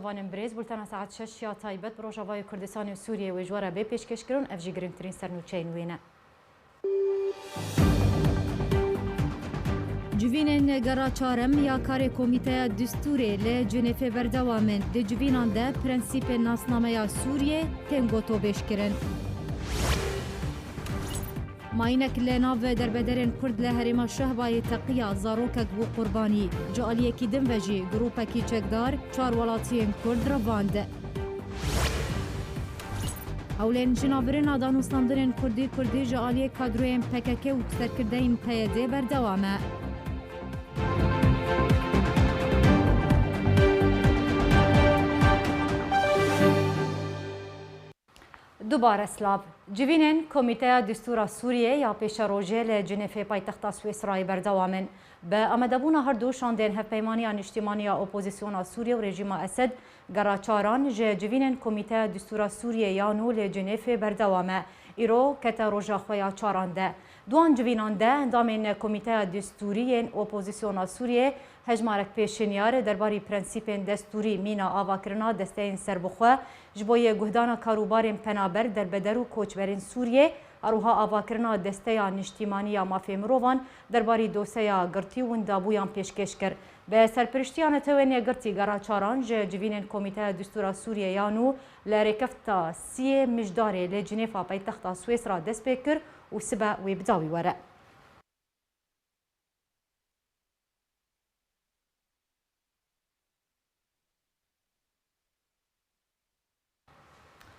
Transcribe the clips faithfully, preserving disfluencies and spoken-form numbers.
Vanên birêz, bultena saet şeş ya taybet bi Rojavayê Kurdistanê û Sûriyê wê ji we re bê pêşkêşkirin, ev jî girîngtirîn sernûçeyên wê ne. Civînên gera çarem ya karê Komîteya Distûrê li Cinêfê berdewam in. Di civînan de prensîpên nasnameya Sûriyê tên gotobêjkirin. Mayînek li nav derbederên Kurd li herêma Şehbayê teqiya, zarokek bû qurbanî. Ji aliyekî din ve jî grûpekî çekdar çar welatiyên Kurd revand. Hewlên jinavbirina danûstandinên Kurdî Kurdî ji aliyê kadroyên P K K û serkirdeyên P Y D berdewam e. Dubare silav. Civînên Komîteya Distûra Sûriyê ya pêşerojê li Cinêfê paytexta Swîsrayê berdewam in. Bi amadebûna her du şandên Hevpeymaniya Niştîmanî ya Opozîsyona Sûriyê û rejîma Esed, gera çaran ji civînên Komîteya Distûra Sûriyê ya nû li Cinêfê berdewam e. Îro kete roja xwe ya çaran de. Di wan civînan de endamên Komîteya Distûrî yên Opozîsyona Sûriyê hejmarek pêşinyar derbarî prensîpên destûrî, mîna avakirina desteyên serbixwe ji bo yê guhdana karûbarên penaber, derbeder û koçberên Sûriyê, her wiha avakirina Desteya Niştîmanî ya Mafê Mirovan derbarî doseya girtî û windabûyan pêşkêş kir. Bi serpiriştiya Netewên Yekgirtî gera çaran ji civînên Komîteya Distûra Sûriyê ya nû li rêkefta siyê Mijdarê li Cinêfa paytexta Swêsra dest pê kir û sibe wê bi dawî were.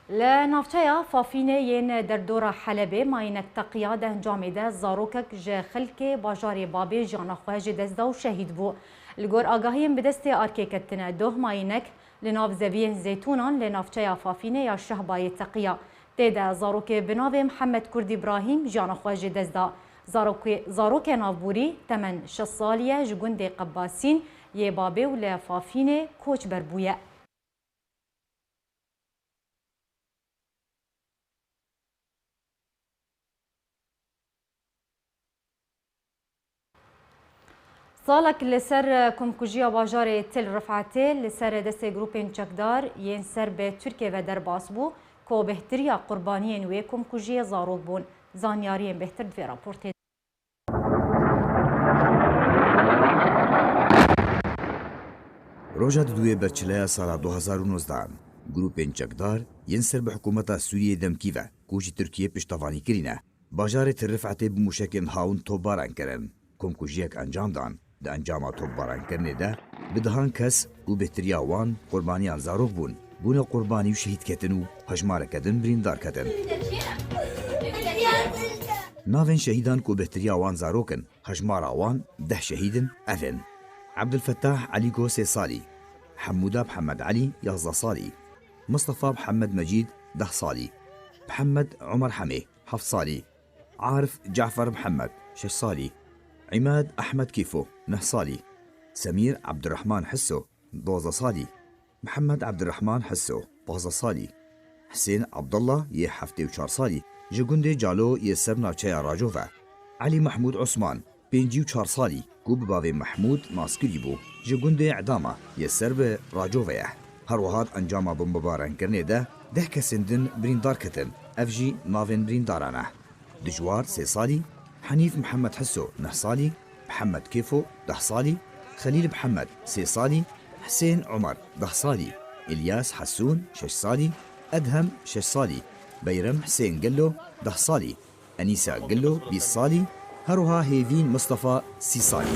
Li navçeya Fafînê yên derdora Helebê mayînek teqiya, di encamê de zarokek ji xelkê bajarê Babê jiyana xwe ji dest da û şehîd bû. Li gor agahiyên bi destê arkê ketine, doh mayînek li nav zeviyên zeytûnan li navçeya Fafînê ya Şehbayê teqiya. Tê de zarokê bi navê Mihemed Kurd Îbrahîm jiyana xwe ji dest da. Zarokê, zarokê navborî temen şeş salî ye, ji gundê Qebasîn yê Babê û li Fafînê koçber bûye. Salek li ser komkujiya bajarê Til Rifetê li ser destê grûpên çekdar yên ser bi Tirkiyê ve derbas bû, ku bêhtiriya qurbaniyên wê komkujiyê zarok bûn. Zanyariyên bêhtir di vê raportê de. Roja didûyê berçileya sala du hazar û nozdehan, grûpên çekdar yên ser bi hikûmeta Sûriyeyê demkî ve, ku ji Tirkiyê piştevanî kirîne, bajarê Til Rifetê bi mûşekên hawin topbaran kirin. Komkujiyek encam dan. Di encama topbarankirinê de bi dehan kes ku bêhtiriya wan qurbaniyan zarok bûn, bûne qurbanî û şehîd ketin û hejmareke din birîndar ketin. Navên şehîdan ku bêhtiriya wan zarok in, hejmara wan deh şehîd in, ev in: Ebdulfetah Elîgo sê salî, Hemûda Mihemed Elî yazdeh salî, Mistefa Mihemed Mecîd deh salî, Mihemed Omer Hemê heft salî, Arif Cafer Mihemed şeş salî, Îmad Ehmed Kîfo neh salî, Semîr Ebdurehman Hiso dozdeh salî, Mihemed Ebdurehman Hiso pazdeh salî, Hisên Abdullah yê heftê û çar salî ji gundê Calo yê ser navçeya Racove, Elî Mehmûd Osman pêncî û çar salî ku bi bavê Mehmûd naskirî bû, ji gundê Edama yê ser bi Racove ye. Her wiha di encama bombebarankirinê de deh kesên din birîndar ketin, ev jî navên birîndaran e: Dijwar sê salî, Henîf Mihemed Hiso neh salî, Mihemed Kêfo deh salî, Xelîl Mihemed sê salî, Hisên Omer deh salî, Îlyas Hesûn şeş salî, Edhem şeş salî, Beyrem Hisên Gelo deh salî, Enîsa Gilo bîst salî, her wiha Hêvîn Mistefa sî salî.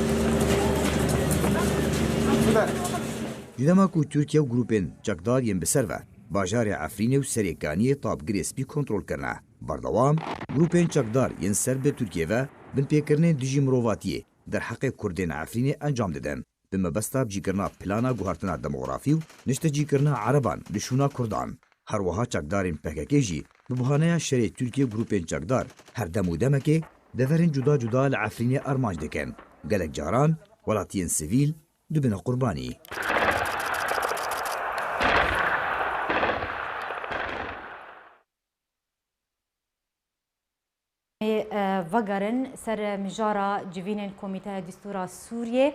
Ji dema ku Tirkiye û grûpên çekdar yên bi ser ve bajarê Efrînê û Serê Kaniyê tab Girê Spî kontrol kirine, berdewam grûpên çekdar yên ser bi Tirkiye ve binpêkirinên dijî mirovatiyê derheqê Kurdên Efrînê encam didin. Bi mebesta bicîkirina plana guhertina demografî û niştecîkirina Ereban li şûna Kurdan. Her wiha çekdarên P K K jî bi bahaneya şerê Tirkiye grûpên çekdar her dem û demekê deverên cuda cuda li Efrînê armanc dikin. Gelek caran welatiyên sivîl dibine qurbanî. Ê, e, vegerin ser mijara civînên Komîteya Distûra Sûriyê,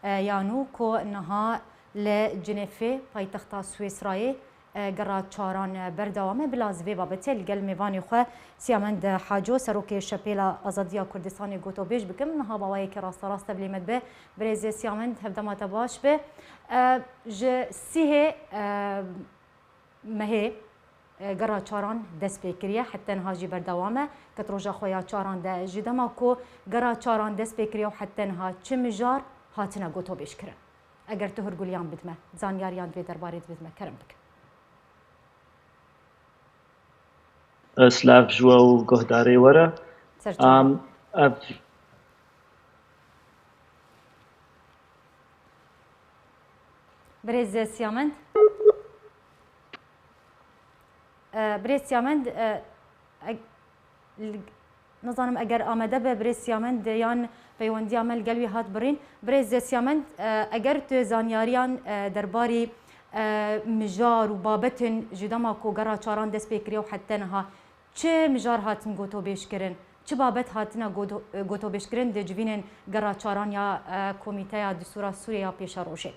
e, ya nû ku niha Li Cinêfê, paytexta Swêsrayê, e, gera çaran, e, berdewam e. Bila ez vê babetê li gel mêvanê xwe Siyamend Haco, serokê Şepêla Azadiya Kurdistanê gotobêj bikim. Niha mawayekî rasterast tevlî me dibe. Birêz Siyamend, hevdema te baş be. E, ji sîhê, e, mehê, e, gera çaran dest pê kiriye, heta niha jî berdewam e. Ket roja xwe ya çaran de, ji dema ku gera çaran dest pê kiriye û heta niha çi mijar hatine gotobêjkirin? Eger tu hûrguliyan bidme, zanyariyan di vê derbarê de bidme, kerem bike. Silav ji we û guhdarê we re. Serçava. Am, ev Birêz Siyamend. E, Birêz Siyamend, e, eg-, l-, nizanim eger amade be Birêz Siyamend yan peywendiya me li gel wî hat birîn. Birêz Siyamend, e, eger tu zanyariyan, e, derbarî, e, mijar û babetên ji dema ku gera çaran dest pê kiriye û heta niha çi mijar hatin gotobêjkirin, çi babet hatine goto-, gotobêjkirin di civînên gera çaran ya, e, Komîteya Distûra Sûriyê ya Pêşerojê?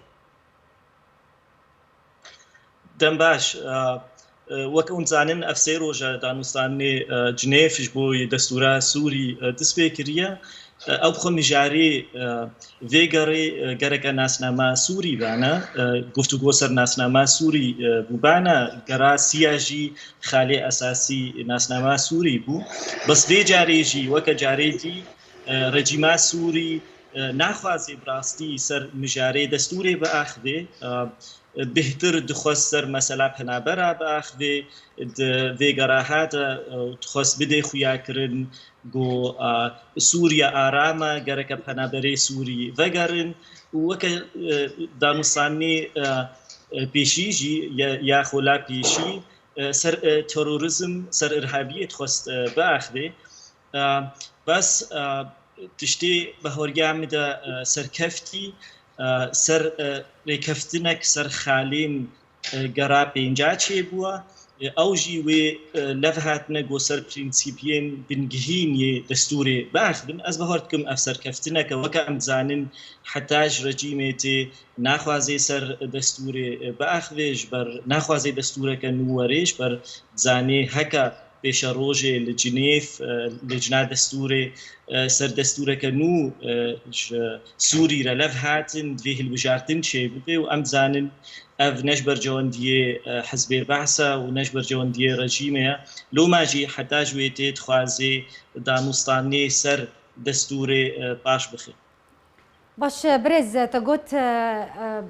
Dem baş. E, e, wek hûn dizanin, ev sê roj e danûstanê, e, Cinêf ji bo yê destûra Sûrî, e, dest pê kiriye. E, ew bi xwe mijarê, e, vê gerê, e, gereke nasnama Sûrî bane, e, guftûgo ser nasnama Sûrî, e, bûbane, gera siya jî xalê esasî nasnama Sûrî bû. Bes vê carê jî weke carê dî, e, rejîma Sûrî, e, naxwaze bi rastî ser mijarê destûrê biaxivê, e, bêhtir dixwest ser mesela penabera biaxivê, di vê gera hate, e, dixwest bidê xuyakirin ku, e, Sûriye aram e, gereke penaberê Sûrî vegerin û weke, e, danûstanê, e, e, pêşî jî ya, ya xola pêşî, e, ser, e, terorîzm, ser irhabiyê dixwest, e, biaxivê. E, bes, e, tiştê bahoriya min de, e, serkeftî, e, ser, e, rêkeftinek ser xalên, e, gera pênca çêbûye. E, ew jî wê, e, lev hatine ku ser prensîpiyên bingihîn yê destûrê biaxivin. Ez bahor dikim ev serkeftineke, weke em dizanin, heta ji rejîmê tê naxwaze ser destûrê, e, biaxivê, ji ber naxwaze destûreke nû were, ji ber dizanê heke pêşerojê li Cinêv, e, Licna Destûrê, e, ser destûreke nû, e, ji Sûrî re lev hatin, divê hilbijartin çêbibe û em dizanin ev ne ji bercewendiyê, e, Hizbê Behs e û ne ji bercewendiyê rejîmê ye. Loma jî heta ji wê tê dixwaze danûstanê ser destûrê, e, paş bixe. Baş, birêz, te got, e, e,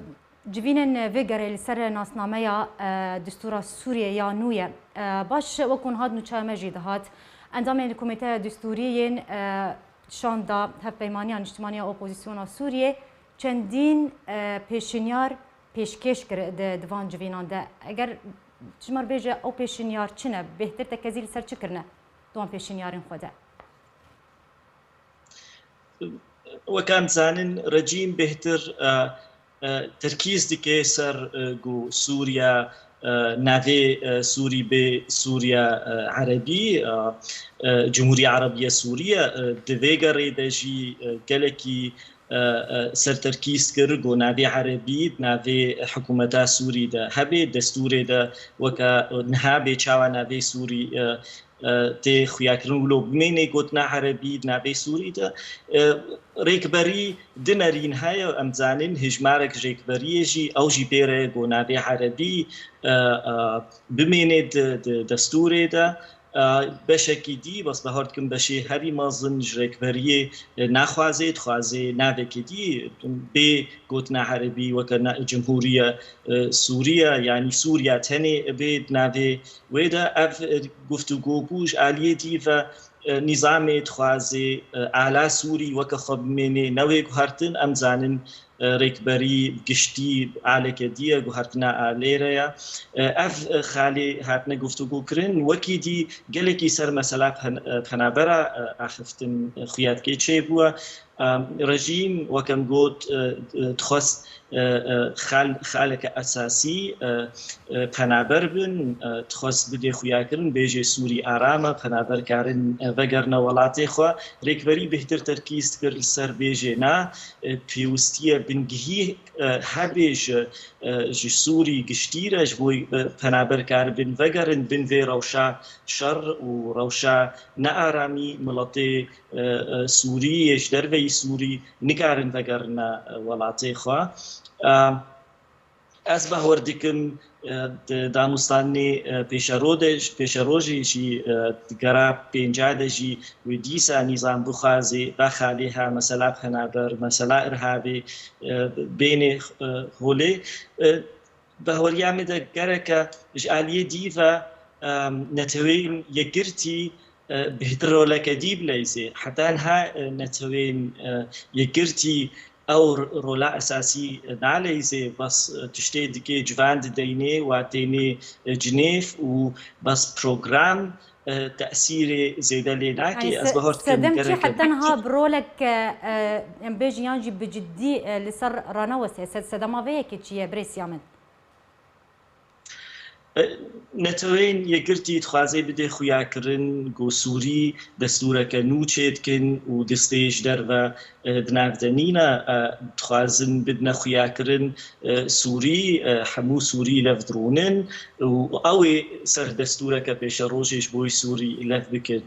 civînên vê gerê li ser nasnameya, e, distûra Sûriyê ya nû ye. E, baş, wek hûn hat nûçeya me jî dihat. Endamên Komîteya Distûrî yên, e, şanda Hevpeymaniya Niştimaniya Opozîsyona Sûriyê çendîn, e, pêşinyar pêşkêş kir di, di van civînan de. Eger ji me re bêje ew pêşinyar çi ne? Bêhtir tekezî li ser çi kirine di wan pêşinyarên xwe de? Wek em dizanin, rejîm bêhtir, e, e, terkîz dike ser, e, ku Sûriya, e, navê, e, Sûrî bê Sûriya, e, Erebî, e, e, Cumhuriye Arabiye Sûriye, e, di vê gerê de jî, e, gelekî, e, e, ser terkîz kir ku navê Erebî di navê hikûmeta Sûrî de hebe, destûrê de weke niha bê çawa navê Sûrî, e, e, tê xuyakirin, wilo bimêne gotina Erebî di navê Sûrî de. E, rêkberî di nerîn heye, em dizanin hêjmarek ji rêkberiyê jî, ew jî pê re ye ku navê Erebî, e, e, bimêne di, di destûrê de. E, beşekî dî, bes bahar dikim beşê herî mezin ji rêkberiyê, e, naxwaze, dixwaze navekê dî bê gotina Erebî, weke na-, Cumhuriye, e, Sûriye, yanî Sûriye tenê bê di navê wê de. Ev, e, guftûgo ku ji aliyê dî ve, e, nîzamê dixwaze, e, ala Sûrî weke xwe bimêne, newê guhertin, em dizanin, e, rêkberî giştî aleke dî ye, guhertina alê re ye. E, ev, e, xalê hatine guftûgo kirin, wekî dî gelekî ser mesela pen-, e, penabera, e, axiftin, e, xuya dike çêbûye. Rejîm, wek em got, dixwest xal-, xaleke esasî penaber bin, dixwest bidê xuyakirin, bêjê Sûrî aram e, penaber karin vegerine welatê xwe. Rêkberî bêhtir terkîz dikir li ser bêjê na, pêwistiye bingihî hebê ji, ji Sûrî giştî re, ji bo penaber karibin vegerin bin vê rewşa şer û rewşa nearamî. Miletê Sûrî yê ji derveyî Sûrî nikarin vegerine welatê xwe. Ez behwer dikim, di danûstanê pêşero de, pêşerojê jî, di gera pênca de jî wê dîsa nîzam bixwazê, vexalê ha mesela penaber, mesela irhabê bênê holê. Behweriya min de gereke ji aliyê dî ve neteweyên yekgirtî bêhtir roleke dî bileyzê. Heta niha neteweyên yekgirtî ew rola esasî naleyzê, bes tiştê dikê civan dideynê, wa tênê Cinêv û bes program tesîrê zêde lê nake. Ez bahor dikim gereke heta niha bi rolek, em bêjin, yan jî bi ciddî li ser ranewese. Sed-, sedema vê yekê çi ye, birê Siyamin? Neteweyên Yekgirtî dixwaze bidê xuyakirin ku Sûrî destûreke nû çêdikin û destê ji derve di nav de nîne. Dixwazin bidine xuyakirin Sûrî, hemû Sûrî lev dirûnin û ew ê ser destûreke pêşerojê ji bo Sûrî lev bikin.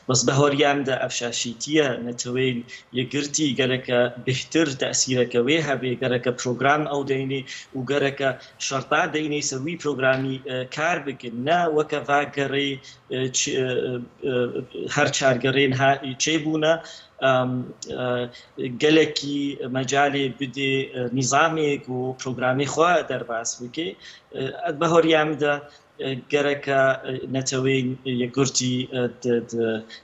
Bes behoriya min de ev şaşîtiye neteweyên Yekgirtî gereke bêhtir tesîreke wê hebe, gereke program ew deynê û gereke şerta deynê ser wî programî, e, kar bikin. Ne weke va gerê, e, ç-, e, e, her çar gerê niha çêbûne. Em, e, gelekî mecalê bidê, e, nîzamê ku programê xwe derbas bike. E, ez behoriya min de, e, gereke, e, neteweyên Yekgirtî, e, di,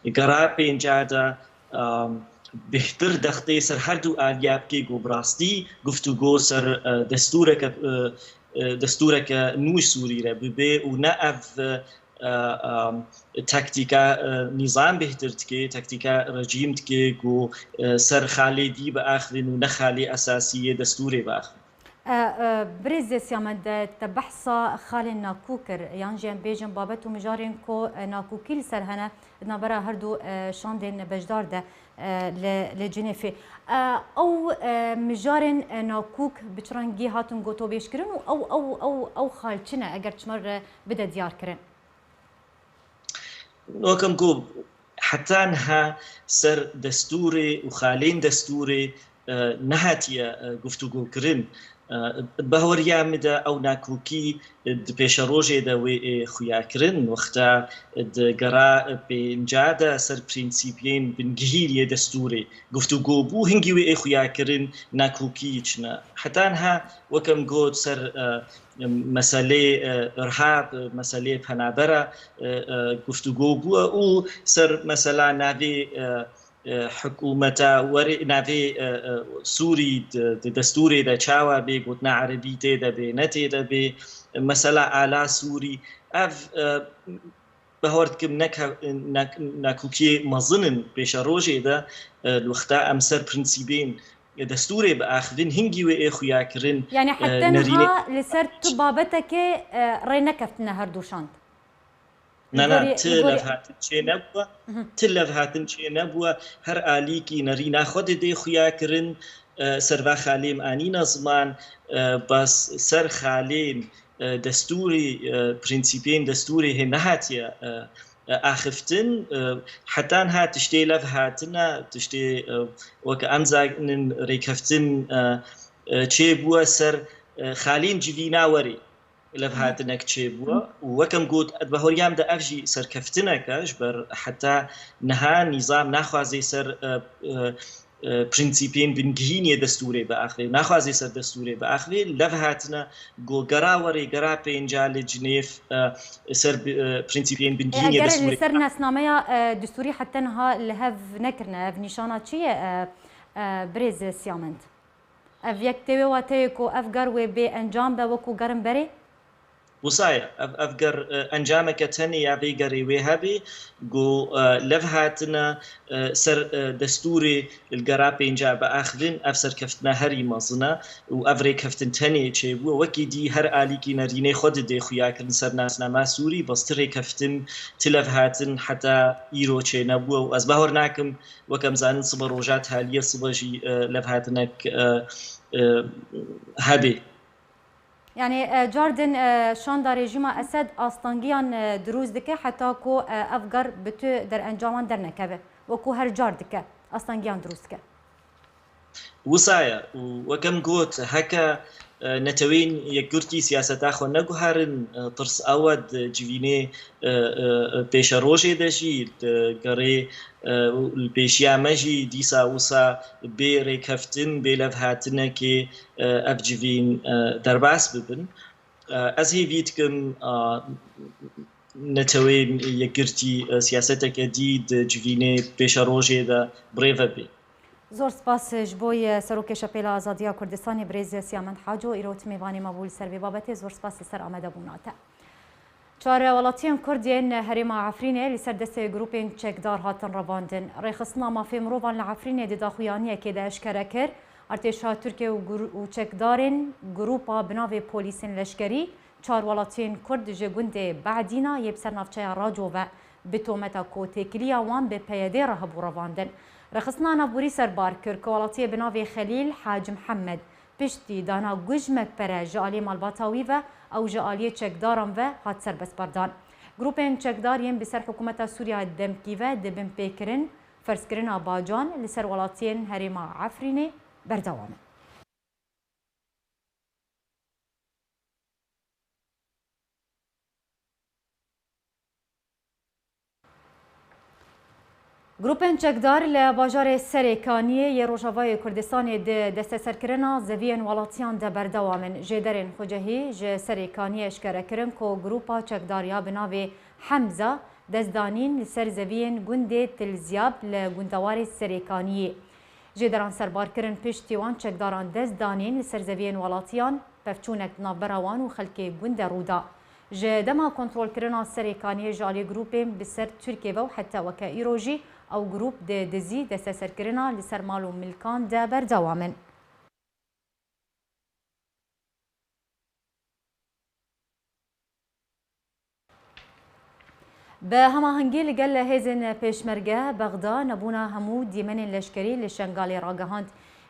di gera pênca de, em, bêhtir dextê ser her du aliya bike ku bi rastî guftûgo ser, e, destûreke, e, e, destûreke nû Sûrî re bibe û ne ev, e, e, taktîka, e, nîzam bêhtir dike, taktîka rejîm dike ku, e, ser xalê dî biaxivin û ne xalê esasî yê destûrê biaxivin. E, e, birêz Siyamin, de te behsa xalên nakû kir, yan jî em bêjin babet û mijarên ku, e, nakûkî li ser hene di navbera her du, e, şandên beşdar de, e, li, li Cinêfê. E, ew, e, mijarên, e, nakûk bi çi rengî hatin gotobêjkirin û ew, ew, ew, ew xal çi ne, eger çima re bide diyarkirin? Wek em got, heta niha ser destûrê û xalên destûrê, e, nehatiye, e, guftûgokirin. E, di bahweriya min de ew nakokî, e, di pêşerojê de wê ê xuyakirin, wexta di gera pênca de ser prensîpiyên bingehîn yê destûrê guftûgo bû, hingî wê ê xuyakirin nakokî çi ne. Heta niha, wek em got, ser, e, meselê, e, irhab, meselê penabera, e, e, guftûgo bûwe û ser mesela navê, e, e, hikûmeta werê, navê, e, e, Sûrî di, di destûrê de çawa bê, gotina erebî tê de bê, ne tê de bê, mesela ala Sûrî. Ev, e, Behwar dikim nek hev-, nek-, nakokiyê mezin in pêşerojê de, e, li wexta em ser prensîbên destûrê biaxivin, hingî wê ê xuyakirin, Yani e, heta nerînê niha li ser tu babetekê, e, rê nekeftine her du şand? Na, na, Gorî-, ti gorî- levhatin çê nebûwe, Mhm. ti levhatin çê nebûwe, her alîkî nerîna xwe didê xuyakirin, e, ser va xalê em anîne ziman, e, bes ser xalên e, destûrî, e, prensîpên destûrê hê nehatiye, e, e, axiftin, e, heta niha tiştê lev hatine, tiştê, e, weke em zanin rêkeftin, e, e, çêbûye ser, e, xalên civîna werê lev hatinek çêbûye û wek em got, di bahoriyam de ev jî serkeftineke ji ber heta niha nîzam naxwaze ser, e, e, e, prensîpên bingehîn yê destûrê biaxivê, naxwaze ser destûrê biaxivê, lev hatine go gera werê, gera pênca li Cinêv, e, ser bi-, e, prensîpên bingehîn yê Eger destûrê. Li ser nasnameya, e, destûrî heta niha li hev nekirine, ev nîşana çi ye, e, e, birêz Siyamend? Ev yek tê wê wateyê ku ev gar wê bê encam be wekû garin berê? Wisa ye, ev, ev ger, e, encameke tenê ya vê gerê wê hebê, ku, e, lev hatine, e, ser, e, destûrê li gera pênca biaxivin, ev serkeftina herî mezin e û ev rêkeftin tenê çêbû. Wekî dî her alîkî nerînê xwe didê xuyakirin ser nasnama Sûrî, bes ti rêkeftin, ti lev hatin heta îro çênebû û ez bawer nakim, wek em zanin sibe roja taliye, sibe jî, e, lev hatinek, e, e, hebê. Yani, e, car din, e, şanda rejîma Esed astengiyan, e, dirûst dike, heta ku, e, ev gar bi tu derencaman dernekeve. Wekû her car dike, astengiyan dirûst dike. Wisa ye û wek em got, heke, e, Neteweyên Yekgirtî siyaseta xwe neguherin, e, tirs ew e di civînê, e, e, e, pêşerojê de jî, di gerê, e, û li pêşiya me jî dîsa wisa bê rêkeftin, bê levhatinekê, e, ev civîn, e, derbas bibin. E, ez hêvî dikim, e, Neteweyên Yekgirtî, e, siyaseteke dî di civînê pêşerojê de birêve bê. Zor spas ji bo ye Serokê Şepêla Azadiya Kurdistanê birêz Siyamend Haco, îro tu mêvanê me bû li ser vê babetê. Zor spas li ser amadebûna te. Çar welatiyên Kurd yên herêma Efrînê li ser destê grûpên çekdar hatin revandin. Rêxistina Mafê Mirovan li Efrînê di daxuyaniyekê de eşkere kir, artêşa Tirkiye û gur-, û çekdarên grûpa bi navê polîsên leşkerî çar welatiyên Kurd ji gundê Be'dîna yê bi ser navçeya Raco ve bi tometa ku têkiliya wan bi P Y D'ê re hebû revandin. Rêxistina navborî serbar kir ku welatiyê bi navê Xelîl Hac Mihemed piştî dana gujmek pere ji aliyê malbata wî ve ew ji aliyê çekdaran ve hat serbestberdan. Grûpên çekdar yên bi ser hikûmeta Sûriya demkî ve di binpêkirin ferzkirina bacan li ser welatiyên herêma Efrînê berdewam in. Grûpên çekdar li bajarê Serê Kaniyê yê Rojavayê Kurdistanê di desteserkirina zeviyên welatiyan de berdewam in. Jêderên xwecehî ji Serê Kaniyê eşkere kirin ku grûpa çekdar ya bi navê Hemza dest danîn li ser zeviyên gundê Tilziyab li gundewarê Serê Kaniyê. Jêderan serbar kirin, piştî wan çekdaran dest danîn li ser zeviyên welatiyan, pevçûnek di navbera wan û xelkê gund de rû da. Ji dema kontrolkirina Serê Kaniyê ji alî grûpên bi ser Tirkiyê ve û heta weke îro jî ew grûp di dizî, desteserkirina li ser mal û milkan de berdewam in. Bi hemahengî li gel hêzên pêşmerge, Bexda nebûna hemû dîmenên leşkerî li Şengalê ragihand.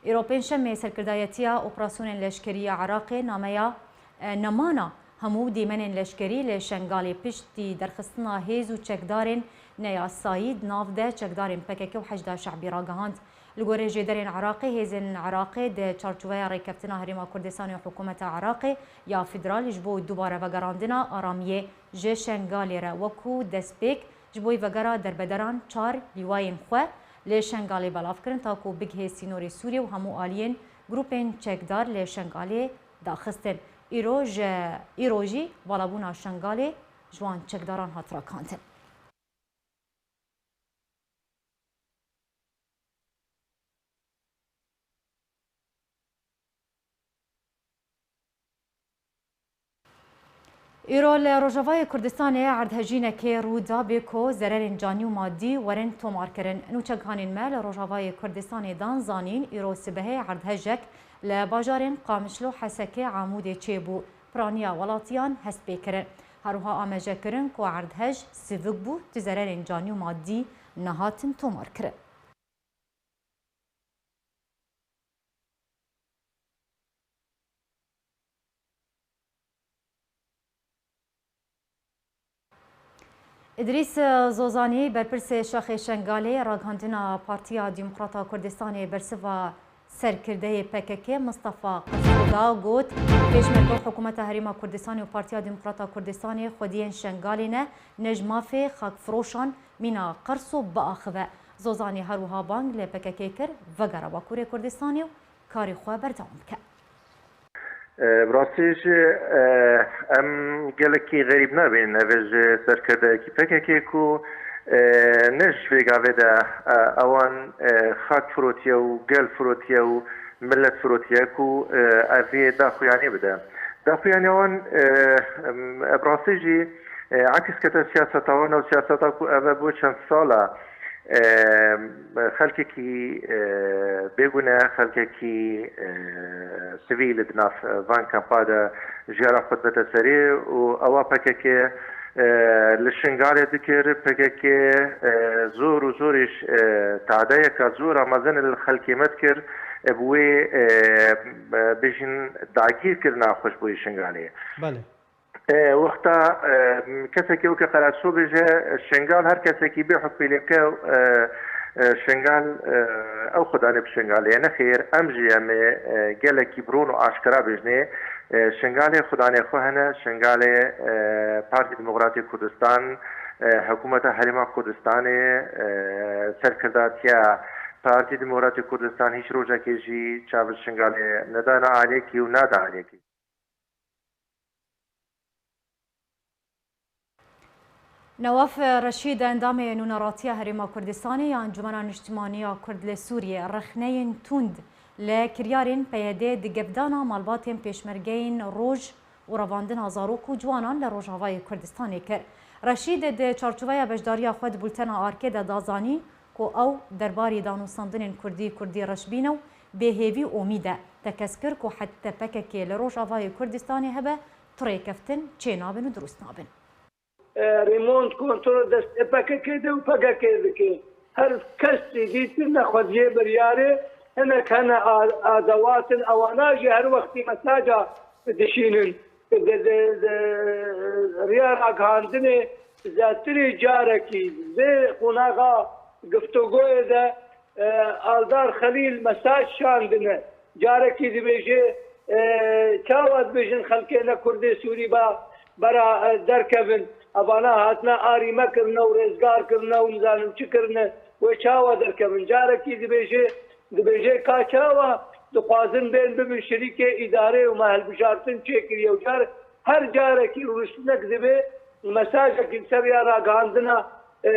Îro pêncşemê serkirdayetiya operasyonên leşkerî ya Iraqê nameya, e, nemana hemû dîmenên leşkerî li Şengalê piştî derxistina hêz û çekdarên neyasayî di nav de çekdarên P K K û Heşda Şe'bî ragihand. Li gorî jêderên Iraqê, hêzên Iraqê di çarçoveya rêkeftina Herêma Kurdistanê û Hikûmeta Iraqê ya Federal ji bo dubare vegerandina aramiyê ji Şengalê re wekû destpêk ji bo vegera derbederan çar lîwayên xwe li Şengalê belav kirin, ta ku bigihê sînorê Sûriyê û hemû aliyên grûpên çekdar li Şengalê daxistin. Îro ji, îro jî valabûna Şengalê ji wan çekdaran hat ragihandin. Îro li Rojavayê Kurdistanê erdhejînekê rû da bê ku zererên canî û madî werin tomarkirin. Nûçegihanên me li Rojavayê Kurdistanê dan zanîn, îro sibehê erdhejek li bajarên Qamişlo, Hesekê, Amûdê çêbû. Piraniya welatiyan hest pê kirin. Her wiha amaje kirin ku erdhej sivik bû, tu zererên canî û madî nehatin tomarkirin. Îdrîs Zozanî, berpirsê Şaxê Şengalê, ragihandina Partiya Demokrata Kurdistanê bersiva serkirdeyê P K K Mistefa Qeso da, got, Pêşmerge û Hikûmeta Herêma Kurdistanê û Partiya Demokrata Kurdistanê xwediyên Şengalê ne, ne ji mafê xakfiroşan mîna Qerso biaxive. Zozanî her wiha bang li P K K kir, vegere Bakurê Kurdistanê û karê xwe berdewam bike. E, bi rastî jî, e, em gelekî xerîb nabînin. Ev ê ji serkirdeyekî P K K ku, e, ne ji vê gavê de, e, ewan, e, xak firotiye û gel firotiye û millet firotiye ku, e, ev ê daxuyanî bide. Daxuyaniya wan, e, em, bi rastî jî, e, ekskete siyaseta wan û siyaseta ku ev e bo çend sala, e, xelkekî, e, bêgune, xelkekî, e, sivîl di nav, e, van kampa de jiyara xwe dibete serê û ewa P K K, e, li Şingalê dikir, P K K, e, zor û zorîş, e, tadeyeka zor a mezin li xelkê me dikir, e, bi wê, e, bêjin dagîrkirina xwe ji bo yê Şingalê. Belê. E, wexta, e, kesekî weke Qeraso bêje, Şingal her kesekî bê hukmî lê bike, e, e, Şingal, e, ew xwedanê bi Şingalê ye. Nexêr, em jî em ê, e, gelekî bi ron û aşkera bêjinê, e, Şingalê xwedanê xwe hene, Şingalê, e, Partî Demokratîk Kurdistan, e, Hikûmeta Herêma Kurdistanê, e, serkirdatiya Partî Demokratîk Kurdistan hîç rojekê jî çav li Şingalê nedane aliyekî û nade aliyekî. Newaf Reşîd, endamê Nûneratiya Herêma Kurdistanê ya Encûmena Niştimanî ya Kurd li Sûriyê, rexneyên tund li kiryarên P Y D di gevdana malbatên pêşmergeyên roj û revandina zarok û ciwanan li Rojavayê Kurdistanê kir. Reşîd di çarçoveya beşdariya xwe di bultena Arkê de da zanîn ku ew derbarî danûstandinên Kurdî, Kurdî reşbîne û bêhêvî û omîd e. Tekez kir ku heta P K K li Rojavayê Kurdistanê hebe, tu rêkeftin çênabin û dirust nabin. E, remont kontrol destê P K K de û P K K dike. Her kes jî dîtin nexweziye biryarê, hinek hene a-, adewat in, ewana jî her wextî mesaja dişînin. Di, di, di, riya ragihandinê zêdetirî carekî vê qonaxa giftogoyê de, e, Aldar Xelîl mesaj şandine. Carekî dibêje, e, çawa dibêjin xelkê ne Kurdê Sûrî ba bera, e, derkevin. Evana hatine arîme kirine û rêzgar kirine û nizanim çi kirine, wê çawa derkevin? Carekî dibêje, dibêje ka çawa dixwazin bên bibin şirîkê îdarê û me hilbijartin çêkiriye û car, her carekî rûniştinek dibe mesajekî li ser ya ragihandina, e,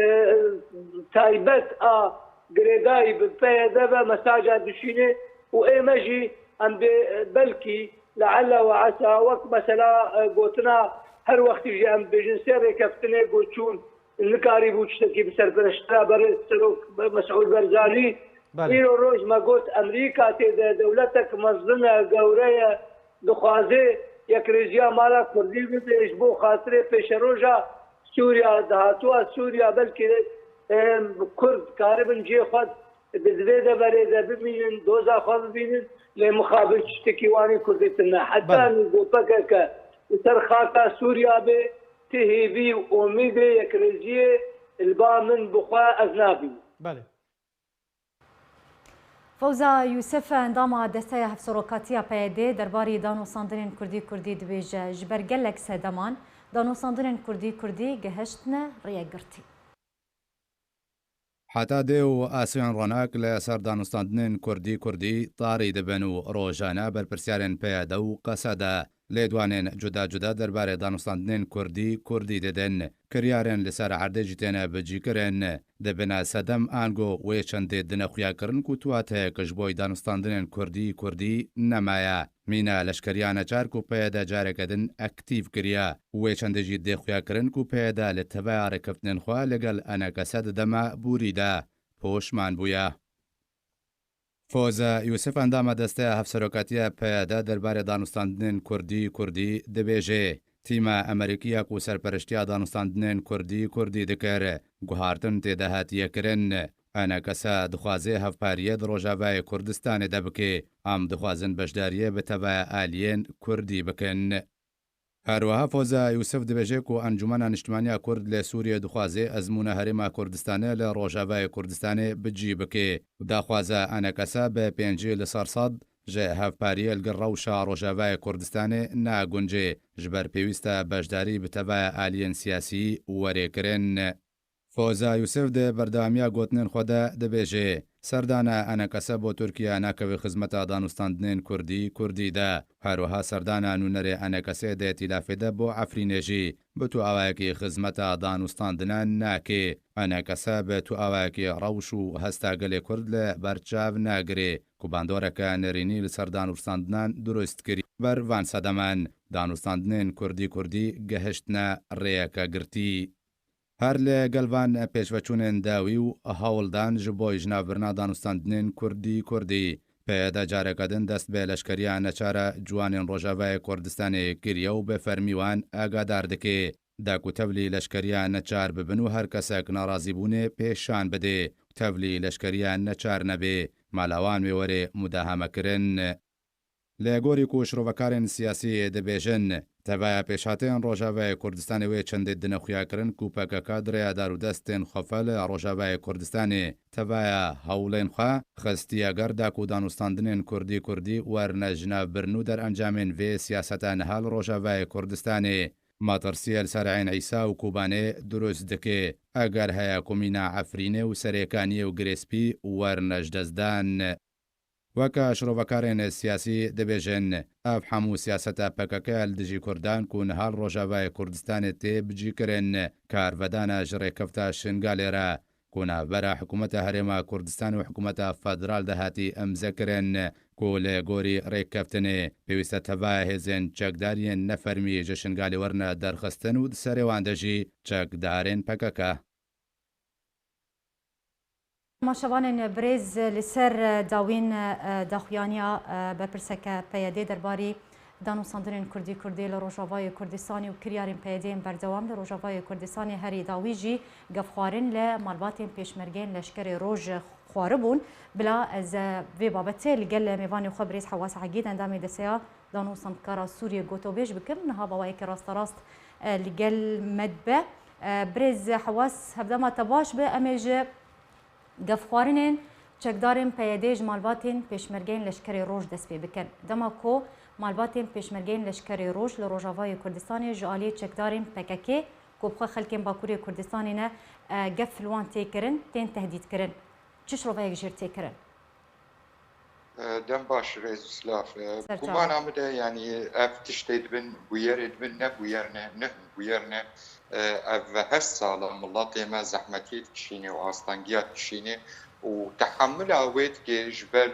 taybet a girêdayî bi P Y D ve mesaja dişînê û ê me jî em bê, belkî, leelle ve esa, wek mesela, e, gotina her wextî jî em dibêjin sê rêkeftinê ku çûn, nikarîbû tiştekî bi serpereştiya berê Serok Mesûd Berzanî. Belê. Îro roj me got Emerîka tê de dewletek mezin e, gewre ye, dixwaze yekrêziya mala Kurdî bibe ji bo xatirê pêşeroja Sûriya, dahatuya Sûriya, belkî, em, Kurd karibin cihê xwe di vê deverê de bimînin, doza xwe bibînin, lê mixabin tiştekî wanî Kurdî tune. Heta Belê. nîvo P K K li ser xaka Sûriya bê, ti hêvî û omîdê yekrêziyê li ba min bi xwe ez nabînim. Belê. Fewza Yûsif, endama Desteya Hevserokatiya P Y D derbarî danûstandinên Kurdî-Kurdî dibêje, ji ber gelek sedeman danûstandinên Kurdî-Kurdî gihiştine rêyek girtî. Heta dê û asên ronak li ser danûstandinên Kurdî-Kurdî tarî dibin û rojane berpirsiyarên P Y D û Qesede, lêdwanên cuda cuda derbarê danûstandinên Kurdî-Kurdî didin. Kiryarên li ser erdê jî têne bicîkirin. Dibine sedem ango wê çendê dine xuyakirin ku tuateyek ji bo danûstandinên Kurdî-Kurdî nemaye. Mîna leşkeriya neçar ku P Y D careke din aktîv kiriye. Wê çendê jî dê xuyakirin ku P Y D li teveya rêkeftinên xwe li gel E N K S di dema borî de poşman bûye. Foze Yûsif, endama Desteya Hevserokatiya P Y D derbarê danûstandinên Kurdî-Kurdî dibêje, tîma Amerîkî ya ku serpereştiya danûstandinên Kurdî-Kurdî dikir, guhartin tê de hatiye kirin. E N K S dixwaze hevpariyê di Rojavayê Kurdistanê de bike. Em dixwazin beşdariyê bi tevaya aliyên Kurdî bikin. Her wiha Foze Yûsif dibêje ku Encûmena Niştimanî ya Kurd li Sûriyê dixwaze ezmûna Herêma Kurdistanê li Rojavayê Kurdistanê bi cî bike û daxwaza E N K S bi pêncî li ser sed ji hevpariyê li gel rewşa Rojavayê Kurdistanê nagunce, ji ber pêwîst e beşdarî bi tevaya aliyên siyasî were kirin. Foza Yûsif di berdewamiya gotinên xwe de dibêje, serdana E N K S bo Tirkiye nakeve xizmeta danûstandinên Kurdî, Kurdî de. Her wiha serdana nûnerê E N K S dê tîlafê de bo Efrînê jî bi tu awayekî xizmeta danûstandinan nake. E N K S bi tu awayekî rewş û hesta gelê Kurd li ber çav nagire ku bandoreke nerînî li ser danûstandinan dirust kirî. Ber van sedeman danûstandinên kurdî kurdî gehiştine rêyeke girtî. Her li gel van pêşveçûnên dawî û hewldan ji bo jinavbirina danûstandinên kurdî kurdî, peyede careke din dest bi leşkeriya neçara ciwanên Rojavayê Kurdistanê kiriye û bi fermî wan agadar dike. Da ku tevlî leşkeriya neçar bibin û her kesek narazîbûnê pêşan bidê, tevlî leşkeriya neçar nebê, mala wan wê were mudahamekirin. Li gorî ku şirovekarên siyasî dibêjin, tevaya pêşhatên Rojavayê Kurdistanê wê çendê dine xuyakirin ku P K K di rêya dar û destên xwefe li Rojavayê Kurdistanê tevaya hewlên xwe xistiye ger da ku danûstandinên kurdî kurdî werne jinavbirin û derencamên vê siyaseta niha li Rojavayê Kurdistanê metirsiyê li ser Eyn Îsa û Kobanê dirust dike, eger heye ku mîna Efrînê û Serêkaniyê û Girê Spî werne ji dest dan. Weke şirovekarên siyasî dibêjin, ev hemû siyaseta P K K ya li dijî Kurdan ku niha li Rojavayê Kurdistanê tê bicîkirin, karvedana ji rêkefta Şingalê re, ku navbera hikûmeta Herêma Kurdistan û hikûmeta federal de hatî imze kirin, ku li gorî rêkeftinê pêwîste tevaya hêzên çekdar yên nefermî ji Şingalê werine derxistin û di serê wan de jî çekdarên P K K. Temaşevanên birêz, li ser dawîn, e, daxuyaniya, e, berpirseke P Y D derbarî danûstandinên kurdî kurdî li Rojavayê Kurdistanê û kiryarên P Y D yên berdewam li Rojavayê Kurdistanê herî dawî jî gefxwarin li malbatên pêşmergeyên leşkerê Roj xwaribûn. Bila ez, e, vê babetê li gel mêvanê xwe birêz Hewas Egîd, endamê Deseya Danûstandkara Sûriyê gotobêj bikim. Niha bi awayekî rasterast, e, li gel me dibe. E, birêz Hewas, hevdema te baş be, em ê ji gefxwarinên çekdarên P Y D ji malbatên pêşmergeyên leşkerê Roj dest pê bikin. Dema ku malbatên pêşmergeyên leşkerê Roj li Rojavayê Kurdistanê ji aliyê çekdarên P K K ku bi xwe xelkên Bakurê Kurdistanê ne, e, gef li wan tê kirin, tên tehdîtkirin. Çi şiroveyek jêr tê kirin? E, dem baş, rêz û silav. E, Ser çavan. Gumana min de, yanî ev tiştê dibin, bûyerê dibin, ne bûyer ne, ne bûyer ne. E, ev heşt sala miletê me zehmetiyê dikişîne û astengiya dikişîne û tehemila wê dike ji ber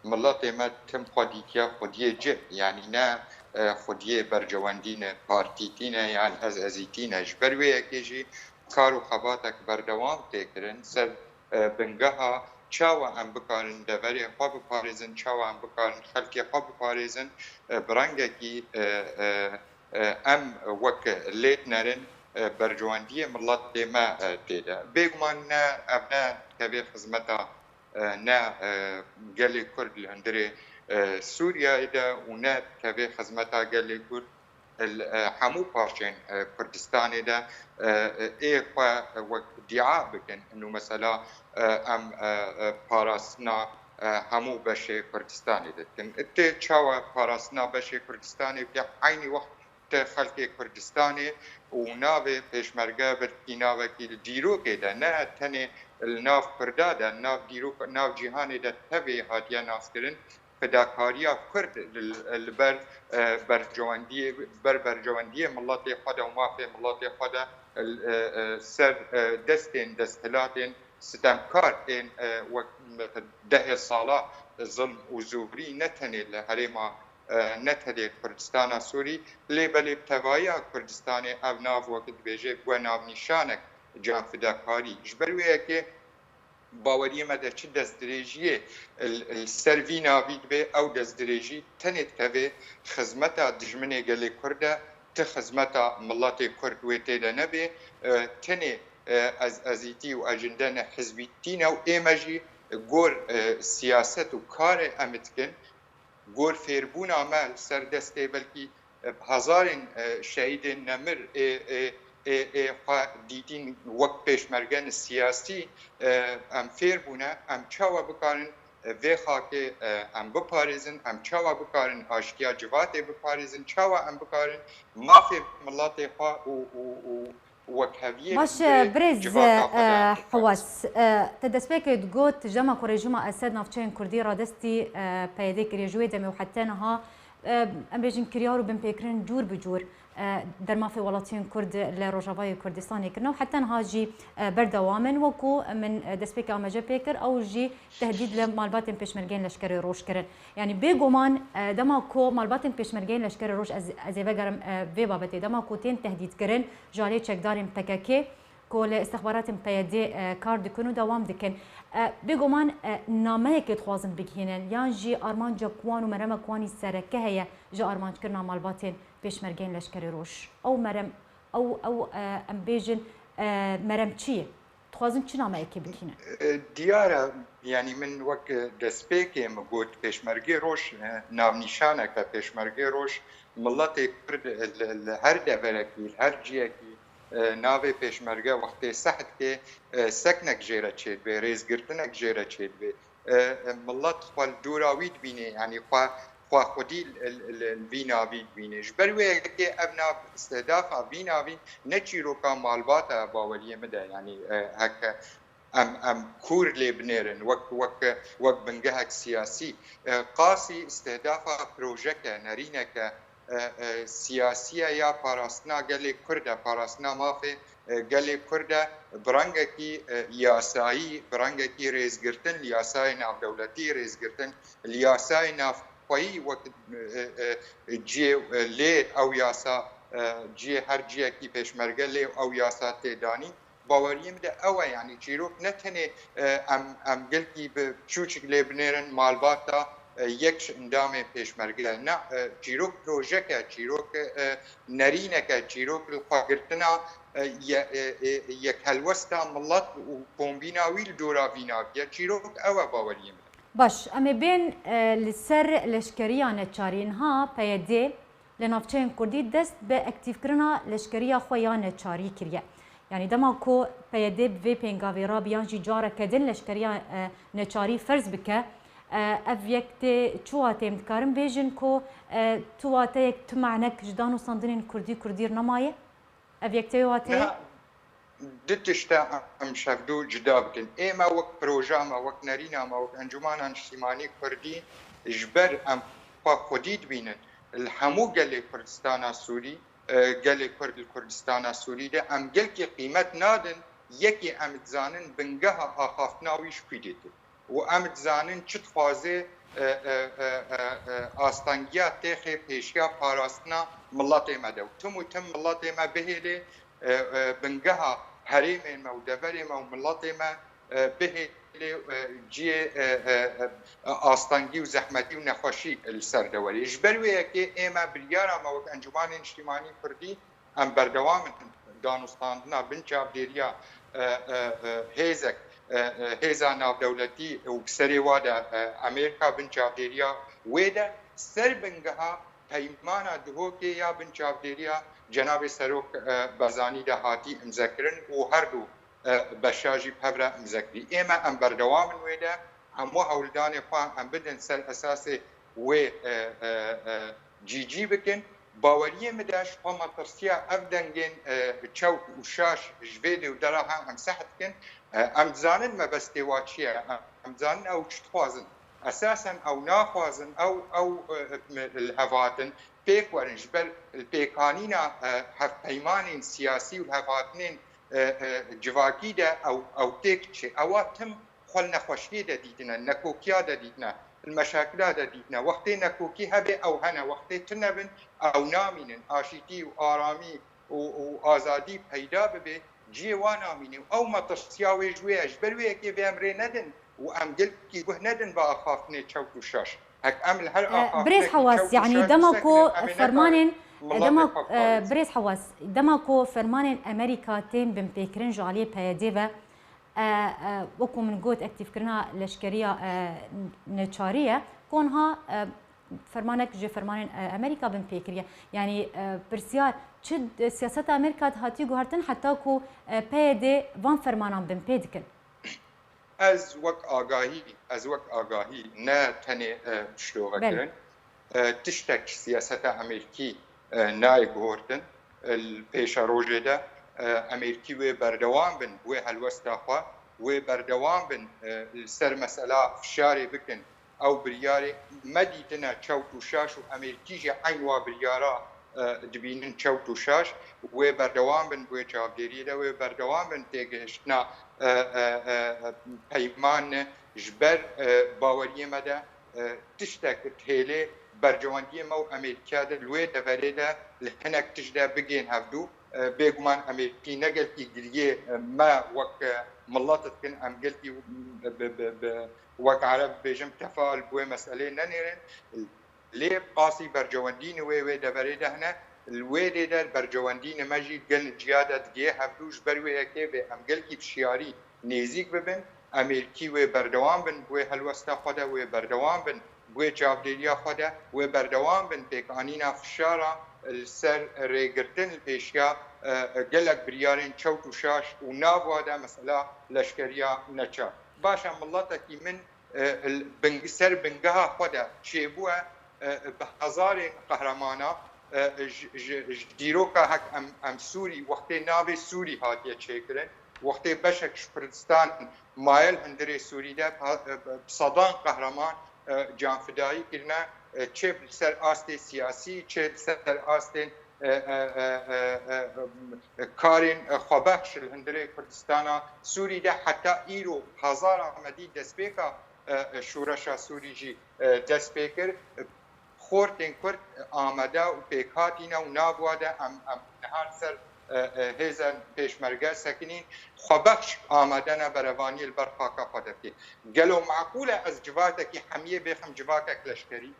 miletê me tim xwe dîtiye xwediyê cih, yanî ne, e, xwediyê bercewendî ne, partîtî ne, yan ez ezîtî ne. Ji ber wê yekê jî kar û xebatek berdewam tê kirin ser e, bingeha çawa em bikarin deverê xwe biparêzin, çawa em bikarin xelkê xwe biparêzin, e, bi rengekî, e, e, e, em wek lêt nerin, e, bercewendiyê miletê me, e, tê de. Bêguman ne, ev ne tevê xizmeta, e, ne, e, gelê Kurd li hundirê, e, Sûriyeyê de û ne tevê xizmeta gelê Kurd li, e, hemû parçên, e, Kurdistanê de, e, e, ê xwe wek dîa bikin. Ino mesela, e, em, e, e, parastina, e, hemû beşê Kurdistanê de dikin. Tê çawa parastina beşê Kurdistanê bike, eynî wext ti xelkê Kurdistanê û navê pêşmerge bi tînavekî li dîrokê de, ne tenê li nav Kurda de, nav dîrok, nav cîhanê de tevê hatiye naskirin. Fedakariya Kurd li, li ber, e, bercewendiyê, ber bercewendiyê miletê xwe de û mafê miletê xwe de, e, e, ser, e, destên desthilatên sitemkar ên, e, wek dehê sala zilm û zorî ne tenê li herêma, e, ne tenê Kurdistana Sûrî, lê belê bi tevahiya Kurdistanê ev nav wek dibêje bûye navnîşanek canfidakarî. Ji ber wê yekê baweriyê me de çi destdirêjiyê li, li ser vî navî dibe, ew destdirêjî tenê dikeve xizmeta dijminê gelê Kurd de, ti xizmeta miletê Kurd wê tê de nebe. E, tenê, e, ez, ezîtî û ecinde ne, hizbîtî ne û ê me jî gor, e, siyaset û karê em dikin. Gor fêrbûna me li ser destê belkî, e, bi hezarên, e, şehîdên nemir ê, ê, ê, ê xwe dîtîn wek pêşmergên siyasî, e, em fêr bûne, em çawa bikarin, e, vê xakê, e, em biparêzin, em çawa bikarin aştiya civatê biparêzin, çawa em bikarin mafê miletê xwe û, û, û wekheviyê Baş, bi e, birêz, civaka xwe de e, Hewas, e, te destpêkê digot, ji dema ku rejîma Esed navçeyên Kurdî radestî, e, P Y D kiriye, ji wê demê û heta niha, e, em bêjin kiryar û binpêkirin cûr bi cûr. e, dermafê welatiyên Kurd li Rojavayê Kurdistanê kirine û heta niha jî, e, berdewam in. Wekû min, e, destpêkê amaje pê kir, ew jî tehdîd li malbatên pêşmergeyên Leşkerê Roj kirin. Yanî bêguman, e, dema ku malbatên pêşmergeyên Leşkerê Roj, ez, ez ê vegerim, e, vê babetê, dema ku tên tehdîdkirin ji alî çekdarên P K K, ku li istixbaratên P Y D, e, kar dikin û dewam dikin. E, bêguman, e, nameyekê dixwazin bigihînin, yan jî armanca wan û merema wan î sereke heye ji armanckirina malbatên pêşmergeyên Leşkerê Roj. Ew merem, ew, ew, e, em bêjin, e, merem çi ye? Dixwazin çi nameyekê bigihînin? E, diyar e, yanî min wek, e, destpêkê min got, Pêşmergê Roj, e, navnîşaneke, Pêşmergê Roj, miletê Kurd, e, li, li her deverekî, li her ciyekî, e, navê pêşmerge wextê seh dike, e, seknek jê re çêdibe, rêzgirtinek jê re çêdibe. E, e, milet xwe li dora wî dibîne, yanî xwe, xwe xwedî li, li, li, li vî navî dibîne. Ji ber wê yekê ev nav, îstihdafa vî navî ne çîroka malbat e baweriyê min de, yanî, e, heke em, em kûr lê binêrin wek, wek, wek bingehek siyasî. E, qasî îstihdafa projeke, nerîneke, e, e, siyasî ye ya parastina gelê Kurd e, parastina mafê, e, gelê Kurd e, bi rengekî, e, yasayî, bi rengekî rêzgirtin, li yasayê navdewletî rêzgirtin, li yasayê navxweyî wek, e, e, cihê, e, lê ew yasa, e, cihê her cihekî pêşmerge lê ew yasa tê danîn. Baweriyê min de ew e, yanî çîrok ne tenê, e, em, em gelkî bi çûçik lê binêrin malbata, e, yek ji endamên pêşmerge. Ne, e, çîrok projeke, çîrok, e, nerîneke, çîrok li xwe girtina, e, ye-, e, e, yekhelwesta milet û kombîna wî li dora vî navî ye. Çîrok ew e baweriyê min. Baş, em ê bên, e, li ser leşkeriya neçarî. Niha P Y D li navçeyên Kurdî dest bi aktîfkirina leşkeriya xwe ya neçarî kiriye. Yanî dema ku P Y D bi vê pêngavê re bi yan jî careke din leşkeriya, e, neçarî ferz bike, e, ev yek tê çi wateyê? Em dikarin bêjin ku, e, tu wateyek, tu manek ji danûstandinên Kurdî, Kurdî nemaye? Ev yek tê wê wateyê? Niha du tişt e em şevdû cuda bikin. Ê me wek proja me, wek nerîna me, wek Encûmana Niştîmanî Kurdî, ji ber em xwe xwedî dibînin li hemû gelê Kurdistana Sûrî, e, gelê Kurd li Kurdistana Sûrî de em gelkî qîmet nadin, yekê em dizanin bingeha axaftina wî ji kwî dê tê. Û em dizanin çi dixwaze, e, e, e, e, e, astengiya têxê pêşiya parastina miletê me de. Û tim û tim miletê me bihêlê, e, e, bingeha herêmên me û deverê me û miletê me, e, bihêlê, e, ciyê, e, e, e, astengî û zehmetî û nexweşî li ser de werê. Ji ber wê yekê ê me biryara me wek Encûmanê Niştîmanî Kurdî, em berdewam in danûstandina bin çavdêriya, e, e, e, hêzek, e, e, hêza navdewletî û bi serê wa de, e, Amerîka bin çavdêriya wê de ser bingeha peymana Duhokê ya bin çavdêriya cenabê Serok, e, Barzanî de hatî imzekirin û her du, e, beşa jî bi hev re imzekirî. Ê me em berdewam in wê de, hemû hewldanê xwe em bidin ser esasê wê, e, e, e, cîcî bikin. Baweriyê min de ji xwe me tirsiya ev dengên, e, çewt û şaş ji vê dê û dera ha em seh dikin. E, em dizanin mebestê wa çi ye, em dizanin ew çi dixwazin. Esasen ew naxwazin ew, ew, e, li hev hatin pêk werin, ji ber li pêkanîna, e, hevpeymanên siyasî û li hev hatinên, e, e, civakî de ew, ew têk çi. Ewa tim xwe li nexweşiyê de dîtine, nekokiya de dîtine, li meşakila de dîtine. Wextê nekokî hebe ew hene, wextê tune bin ew namînin. Aşîtî û aramî û, û azadî peyda bibe, cihê wan namîne. Û ew metirsiya wê ji wê ye. Ji ber wê yekê vê em rê nedin û em gelkî guh nedin bi axaftinê çewt û şaş. Hek em li her E, axaftinekî Birêz Hewas, çewt û yanî şaş dema ku bisekinin, em ê fermanên, nekarin e, miletê dema, xwe e, parêzin. Birêz Hewas, dema ku fermanên Amerîka tên binpêkirin ji aliyê P Y D ve, e, e, wekû min got, aktîfkirina leşkeriya, e, neçarî ye, ku niha, e, fermanek ji fermanên, e, Amerîka binpê kiriye. Yanî, e, pirsyar, çi d-, siyaseta Amerîka de hatiye guhertin heta ku, e, P Y D van fermanan binpê dikin? Ez wek agahî, ez wek agahî ne tenê, e, piştove Belê. kirin. E, tiştek siyaseta Amerîkî, e, nayê guhertin. E, li pêşerojê de, e, Amerîkî wê berdewam bin wê helwesta xwe, wê berdewam bin, e, li ser mesela fişarê bikin. Ew biryarê me dîtine çewt û şaş û Amerîkî jî eyn wa biryara e, dibînin çewt û şaş, wê berdewam bin, wê çavdêriyê de wê berdewam bin têgihiştina, e, e, e, peyman ji ber, e, baweriyê me de, e, tiştek hêlê bercewendiyê me û Amerîka de li wê deverê de li hinek tişt de bigên hevdû. E, bêguman Amerîkî ne gelkî giriyê, e, me wek, e, milet dikin, em gelkî bi, bi, bi, wek Ereb bêjim tefa li wê meselê nenêrin. Lê qasî bercewendîn wê, wê deverê de hene. Li wê dê de bercewendîn me jî gelin ciya de digê hevdû, ji ber wê yekê vê em gelkî bi şiyarî nêzîk bibin. Amerîkî wê berdewam bin, wê helwesta xwe de wê berdewam bin, wê çavdêriya xwe de wê berdewam bin pêkanîna fişara li ser rêgirtin li pêşiya, e, gelek biryarên çewt û şaş û nav wa de mesela leşkeriya neçar. Baş e, miletekî min, e, bing-, ser bingeha xwe de çêbûye, e, bi hezarên qehremana, e, ji, ji, ji dîroka hek em, em Sûrî, wextê navê Sûrî hatiye çêkirin, wextê beşek ji Kurdistan maye li hundirê Sûrî de, bi, bi sedan qehreman, e, canfidayî kirine, e, çê li ser astê siyasî, çê li ser astên, e, e, e, e, e, e, karên, e, xwebexş li hundirê Kurdistana Sûrî de heta îro hezara medî destpêka, e, e, şoreşa Sûrî jî, e, dest pê kir. Xortên Kurd amade û pêkhatî ne û nav wa de em, em niha li ser, e, e, hêzên pêşmerge sekinîn. Xwebexş amade ne berevaniyê li ber xaka xwe de bike. Gelo meqûl e ez civakekî hemiyê bêxim civakek leşkerî?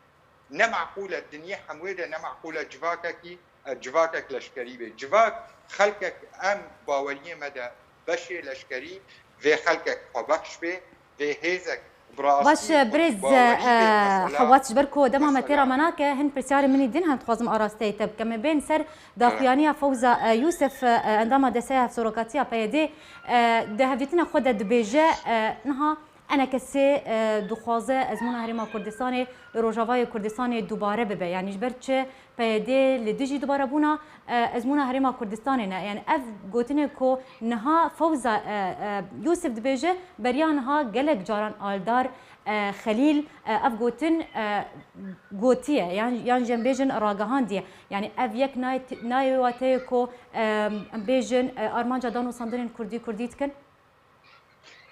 Ne meqûl e, dinyê hemûyê de ne meqûl e civakekî, e, civakek leşkerî bê. Civak, xelkek em baweriyê me de beşê leşkerî vê xelkek xwebexş bê, vê hêzek bi rastî Baş, e, birêz, e, Hewat, ji ber ku dema me têra me nake, hin pirsyarê min î din hem dixwazim arasteyê te bikim. Em bên ser daxuyaniya Fewza, e, Yûsif, e, endama Desteya Hevserokatiya P Y D, e, di hevdîtina xwe de dibêje, e, niha enekesê, e, dixwaze ezmûna Herêma Kurdistanê li Rojavayê Kurdistanê dubare bibe. Yanî ji ber çi P Y D li dijî dubarebûna, e, ezmûna Herêma Kurdistanê ne. Yanî ev gotinê ku niha Fewza, e, e, Yûsif dibêje, beriya niha gelek caran Aldar, e, Xelîl, e, ev gotin, e, gotiye, yan, yan jî em bêjin ragihandiye. Yanî ev yek nayê, nayê wateyê ku, e, em bêjin, e, armanca danûstandinên Kurdî, Kurdî dikin?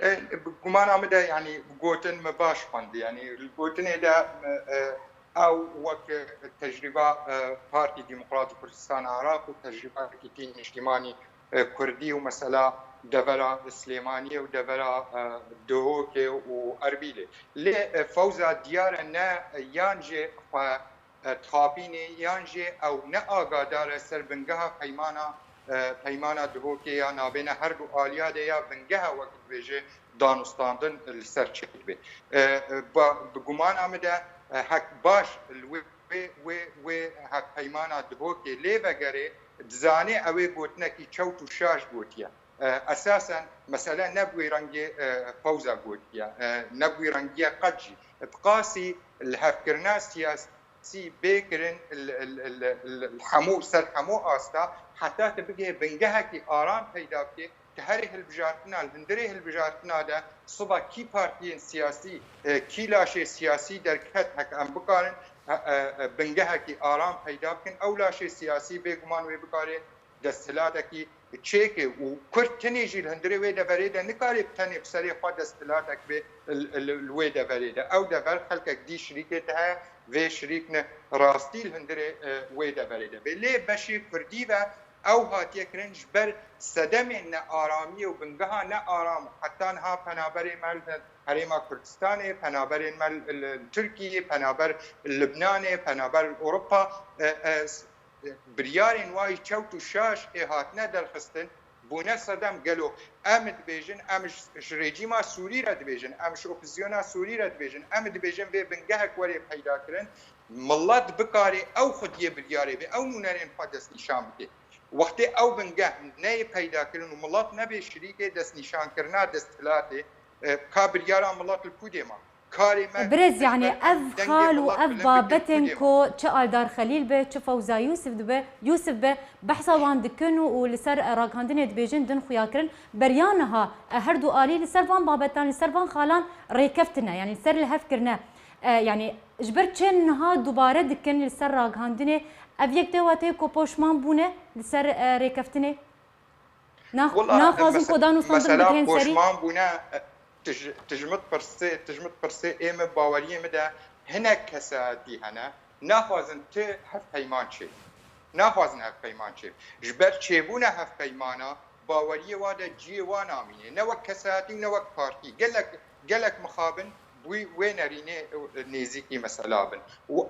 E, bi gumana min de, yanî, gotin min baş xwendî. Yanî, li gotinê de, e, ew wek tecrîba, e, Partî Demokratî Kurdistan Iraq û tecrîbekî tî niştîmanî, e, Kurdî û mesela devera Silêmaniyê û devera, e, Duhokê û Erbîlê. Lê, e, Fewza diyar e ne, e, yan jî xwe e, dixapînê yan jî ew ne agadar e ser bingeha peymana, e, peymana Duhokê ya nabêne her du aliya de ya bingeha wek dibêje danûstandin li ser çêdibe. E, e, ba, bi gumana min de, e, hek baş li wê, wê, wê, wê hevpeymana Duhokê lê vegerê, dizanê ew ê gotinekî çewt û şaş gotiye. E, esasen mesele ne bi wî rengê, e, Fewza gotiye, e, ne bi wî rengiye qet jî. Bi qasî lihevkirina siyasî bê kirin, li, li, li, li, li hemû, ser hemû asta, heta tu bigihê bingehekî aram peyda bike, tu herê hilbijartina, li hundirê hilbijartina de siba kî partiyên siyasî, e, kî laşê siyasî derket heke em bikarin, e, e, e, bingehekî aram peyda bikin. Ew laşê siyasî bêguman wê bikare desthilatekî çêke û Kurd tenê jî li hundirê wê deverê de nikare bi tenê bi serê xwe desthilatek bê li, li, li wê deverê de. Ew dever xelkek dî şirîkê te heye, vê şirîk ne rastî li hundirê, e, wê deverê de bê. Lê beşê Kurdî ve ew hatiye kirin ji ber sedemên nearamiyê û bingeha nearam û heta niha penaberê me li Herêma Kurdistanê, penaberên me li, li Tirkiyê, penaber Libnanê, penaber Ewropa, e, e, biryarên wayî çewt û şaş ê hatine derxistin, bûne sedem. Gelo em dibêjin, em ji, ji rejîma Sûrî re dibêjin, em ji opozîsyona Sûrî re dibêjin, em dibêjin vê bingehek were peyda kirin, milet bikare ew xwediyê biryarê bê, ew nûnerên xwe destnîşan bike. Wextê ew bingeh neyê peyda kirin û milet nebe şirîkê destnîşankirina desthilatê, e, ka biryara milet li ku dê ma? Birêz, yanî ev xal û ev babetên ku çi Aldar Xelîl be, çi Fewza Yûsif dibe, Yûsif be, behsa wan dikin û, û li ser ragihandinê dibêjin din xuya kirin. Beriya niha, e, her du alî li ser van babetan, li ser van xalan rêkeftine, yanî li ser li hev kirine. E, yanî ji ber çi niha dubare dikin li ser ragihandinê, Ev yek dê wateyê ku poşman bûne li ser, e, rêkeftinê? Nax-, Wela, naxwazin mes-, ku danûsandin mesela bigihên serî? Poşman bûne, e, tij-, tijmit pirsê, tijmit pirsê ê min baweriyê min de hinek kesayetî hene. Naxwazin ti hevpeyman çê. Naxwazin hevpeyman çê. Ji ber çêbûna hevpeymana baweriyê wa de ciyê wa namîne. Ne wek kesayetî û ne wek partî. Gelek, gelek mixabin bi wê nerînê nêzîkî mesela bin. Û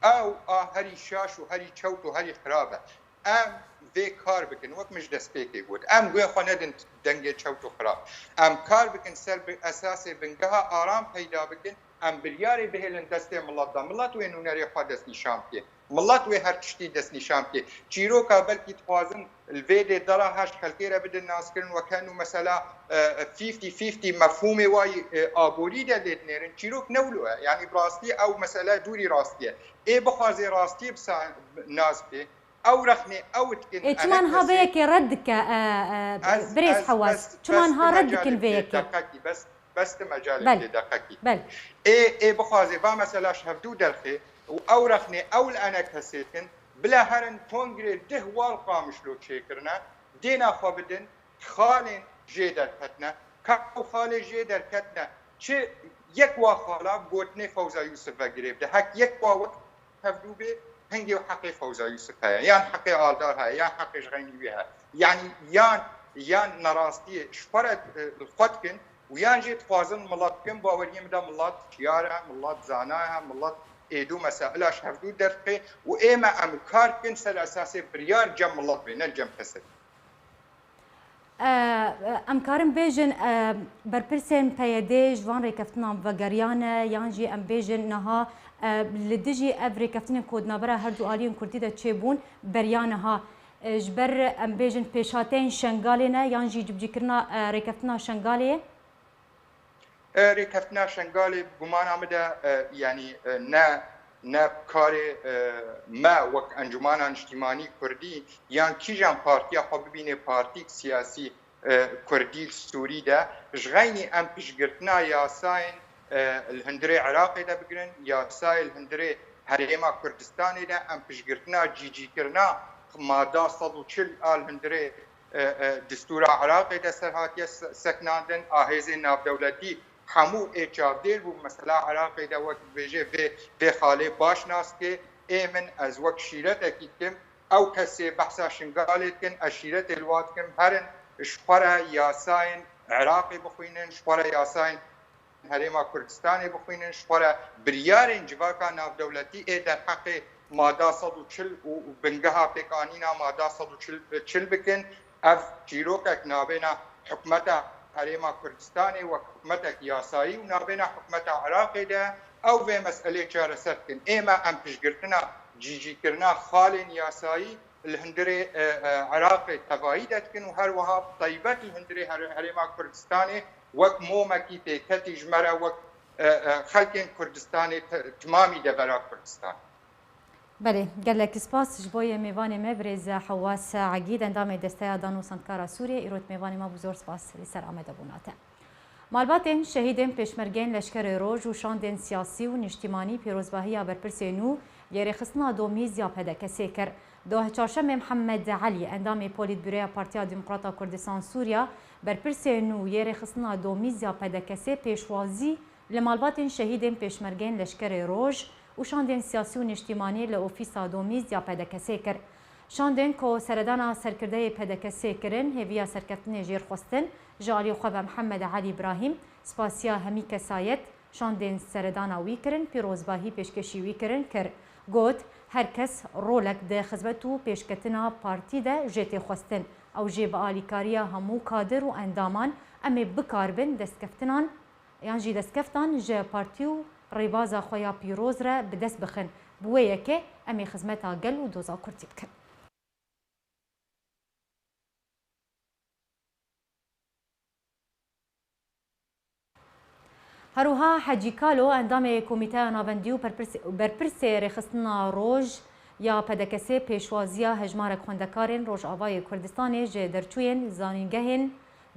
ew a herî şaş û herî çewt û herî xirab e. Em vê kar bikin, wek min ji destpêkê got. Em guhê xwe nedin dengê çewt û xirab. Em kar bikin ser bi esasê bingeha aram peyda bikin. Em biryarê bihêlin destê milet de. Milet wê nûnerê xwe destnîşan bike. Milet wê her tiştî destnîşan bike. Çîroka belkî dixwazin li vê dê dera her ji xelkê re bidin naskirin, wek henu mesela, e, fifty fifty mefhûmê wayî, e, aborî de lê dinêrin. Çîrok ne wilo ye. Yanî bi rastî ew mesele dûrî rastî ye. Ê bixwaze rastiyê bisa-, nas bike, ew rexnê ew dikin Ê, çima niha vê yekê red dike, e, e, Ez, birêz ez, Hewaz? bes, Çima bes niha tu red dikin mecalê vê bidê yekê? Deqekî, bes, bes tu mecalê Bel. bidê deqekî. Bel. Ê, ê bixwaze, va mesela ji hevdû derxê û ew rexnê ew li enekesê dikin, bila herin kongrê dih wal Qamişlo çêkirine, dêna xwe bidin, xalên jê derketine, ka ew xalê jê derketine, çi yek wa xala gotinê Fewza Yûsif ve girê bide, hek yek wa wek hevdû bê, hingê û heqê Fewza Yûsif heye, yan heqê Aldar heye, yan heqê ji xeynî wî heye. Yanî yan, yan nerastiyê ji xwe re, e, li xwe dikin û yan jî dixwazin milet bikin, baweriyê min de milet şiyar e, milet zana ye, milet êdû mesaila ji hevdû derdixê û ê me em kar bikin ser esasê biryar cem milet bê, ne cem kesek. E, em karin bêjin, e, berpirsên P Y D ji van rêkeftinan vegeriyane, yan jî em bêjin niha, e, li dijî ev rêkeftinên ku di navbera her du aliyên Kurdî de çêbûn, beriya niha, e, ji ber em bêjin pêşhateyên Şengalê ne, yan jî cibcîkirina, e, rêkeftina Şengalê ye? E, rêkeftina Şengalê bi gumana min de, e, yanî, e, ne, ne karê, e, me wek Encûmana Niştîmanî Kurdî yan kîjan partiya xwe bibînê partîk siyasî, e, Kurdî li Sûrî de. Ji xeynî em piştgirtina yasayên, e, li hundirê Iraqê de bigirin, yasayê li hundirê Herêma Kurdistanê de, em piştgirtina cîcîkirina mada sed û çil a li hundirê e, e, distûra Iraqê de ser hatiye se-, sekinandin, a hêzên navdewletî hemû ê çavdêr bû. Mesela Iraqê de wek dibêje vê, vê xalê baş nas dike, ê min ez wek şîretekî dikim, ew kesê behsa Şingalê dikin, ez şîretê li wa dikim, herin ji xwe re yasayên Iraqê bixwînin, ji xwe re yasayên Herêma Kurdistanê bixwînin, ji xwe re biryarên civaka navdewletî ê derheqê mada sed û çil û bingeha pêkanîna mada sed û çil, çil bikin. Ev çîrokek nabêna hikûmeta Herêma Kurdistanê wek hikûmetek yasayî û nabêna hikûmeta Iraqê de ew vê meselê çareser dikin. Ê me em piştgirtina cîcîkirina xalên yasayî li hundirê, e, e, Iraqê tevayî de dikin û her wiha bi taybet li hundirê Her-, Herêma Kurdistanê wek momekî pêketî ji me re wek, e, e, xelkên Kurdistanê te-, timamî devera Kurdistan. Belê, gelek spas ji bo yê mêvanê me birêz Hewwas Egîd, endamê Desteya Dan û Sendkara Sûriyê, îro mêvanê me bû, zor spas li ser amadebûna te. Malbatên şehîdên pêşmergeyên Leşkerê Roj û şandên siyasî û niştîmanî pîrozbahiya berpirsê nû lê rêxistina domîz ya P D K S'ê kir. Doh Çarşemê Mihemed Elî, endamê Polîtbûroya Partiya Demokrata Kurdistan Sûriya, berpirsê nû yê rêxistina domîz ya P D K S'ê pêşwazî li malbatên şehîdên pêşmergeyên Leşkerê Roj û şandên siyasî û niştîmanî li ofîsa domîz ya P D K S'ê kir. Şandên ku seredana serkirdeyê P D K S'ê kirin, hêviya serkeftinê jê re xwestin, ji alî xwe ve Mihemed Elî Îbrahîm spasiya hemî kesayet, şandên seredana wî kirin, pîrozbahî pêşkêşî wî kirin, kir. Got, her kes rolek di xizmet û pêşketina partî de jê tê xwestin. Ew jê bi alîkariya hemû kadir û endaman em ê bikaribin destkeftinan yan jî destkeftan ji partî û rêbaza xwe ya pîroz re bi dest bixin. Bi wê yekê em ê xizmeta gel û doza Kurdî bikin. Her wiha Hecî Kalo, endamê Komîteya Navendî û perpirs-, berpirsê Rêxistina Roj ya P D K S'ê, pêşwaziya hejmarek xwendekarên Rojavayê Kurdistanê ji derçûyên zanîngehên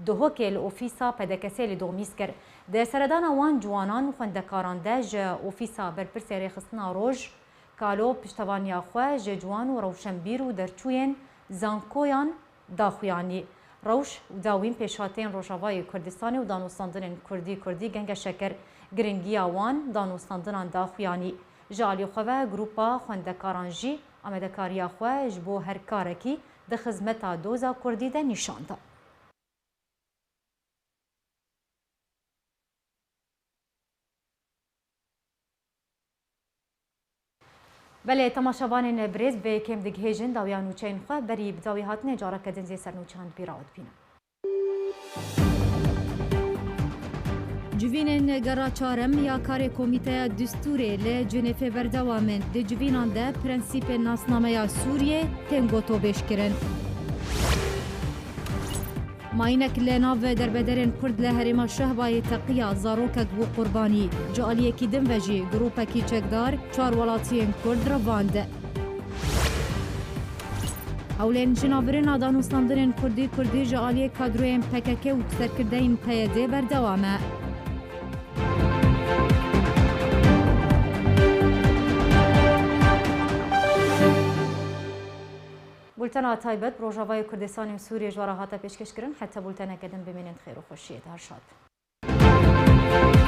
Duhokê li ofîsa P D K S'ê li Domîz kir. Di seredana wan ciwanan û xwendekaran de ji ofîsa berpirsê Rêxistina Roj Kalo piştevaniya xwe ji ciwan û rewşenbîr û derçûyên zankoyan da xuyanî. Rewş û dawîn pêşhateyên Rojavayê Kurdistanê û danûstandinên Kurdî Kurdî gengeşe kir. Giringiya wan danûstandinan da xuyanî. Ji alî xwe ve Grupa Xwendekaran jî amadekariya xwe ji bo her karekî di xizmeta doza Kurdî de nîşan da. Belê, temaşevanên birêz, vê kêm digihêjin dawiya nûçeyên xwe, berî bi dawî hatinê careke din zê ser nûçeyan bîra we dibînin. Civînên gera çarem ya karê Komîteya Distûrê li Cinêfê berdewam in. Di civînan de prensîpên nasnameya Sûriyê tên gotobêjkirin. Mayînek li nav derbederên Kurd li herêma Şehbayê teqiya, zarokek bû qurbanî. Ji aliyekî din ve jî grûpekî çekdar çar welatiyên Kurd revand. Hewlên jinavbirina danûstandinên Kurdî Kurdî ji aliyê kadroyên P K K û serkirdeyên P Y D berdewam e. Bultena taybet bi Rojavayê Kurdistanê û Sûriyê ji we re hate pêşkêşkirin. Heta bulteneke din bimînin di xêr û xweşiyê de. Her şad bin.